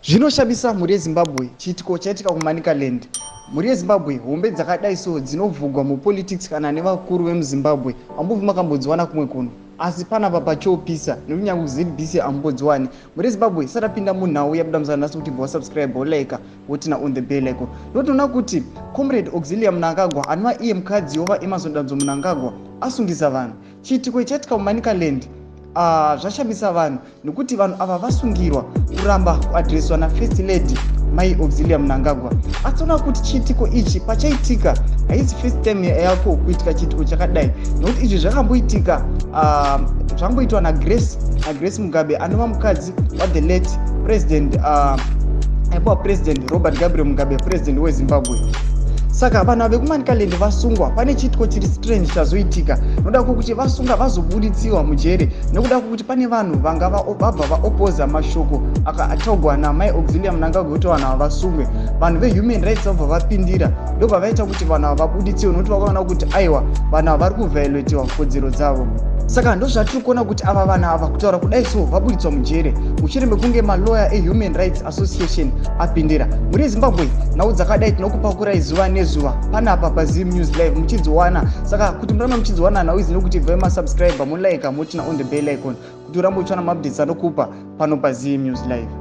Zvinoshamisa mhuri yeZimbabwe chiitiko chaitika kuManicaland. Mhuri yeZimbabwe hombe dzakadai so dzinovhugwa mupolitics kana nevakuru vemuZimbabwe hamubvi makambodziwana kumwe kuno asi panapa pachopisa nekuti nyange kuZBC hamumbodziwani. Mhuri yeZimbabwe isati apinda munhau yabuda musana nhasi kuti bva wasubscribe wolike wotina on the bell icon. Ndotoona kuti Comrade Auxilia Mnangagwa anova iye mukadzi waVaEmmerson Dambudzo Mnangagwa asungisa vanhu. Chiitiko chaitika muManicaland zvashamisa vanhu nekuti vanhu ava vasungirwa kuramba kuadreswa nafirst lady Mai Auxilia Mnangagwa. Asi kuti chiitiko ichi pachaitika haisi first time yako kuitika chiitiko chakadai, nekuti izvi zvakamboitika, zvakamboitwa naGrace Mugabe anova mukadzi wathe late president, aimbova President Robert Gabriel Mugabe, president weZimbabwe. Saka vanhu vekuManicaland vasungwa, pane chiitiko chiri strange chazoitika nokuda kwokuti vasunga vazobuditsiwa mujere nekuda kwokuti pane vanhu vanga vabva vaopoza mashoko akataurwa namai Auxilia Mnangagwa kuti vanhu ava vasungwe. Vanhu vehuman rights vabva vapindira, ndobva vaita kuti vanhu ava vabuditsiwe nokuti vakaona kuti aiwa, vanhu ava vari kuvhioletiwa kodzero dzavo. Saka ndozvatiri kuona kuti ava vanhu ava kutaura kudai so vabuditswa mujere mushure mekunge maloya eHuman Rights Association apindira. Mhuri yeZimbabwe, nhau dzakadai tinokupakurai zuva nezuva panapa paZim News Live muchidziwana. Saka kuti murambe muchidziwana nhau idzi, nekuti bvai masubscribe, molike, motina on the bell icon kuti urambe uchiwana maupdates anokupa pano paZim News Live.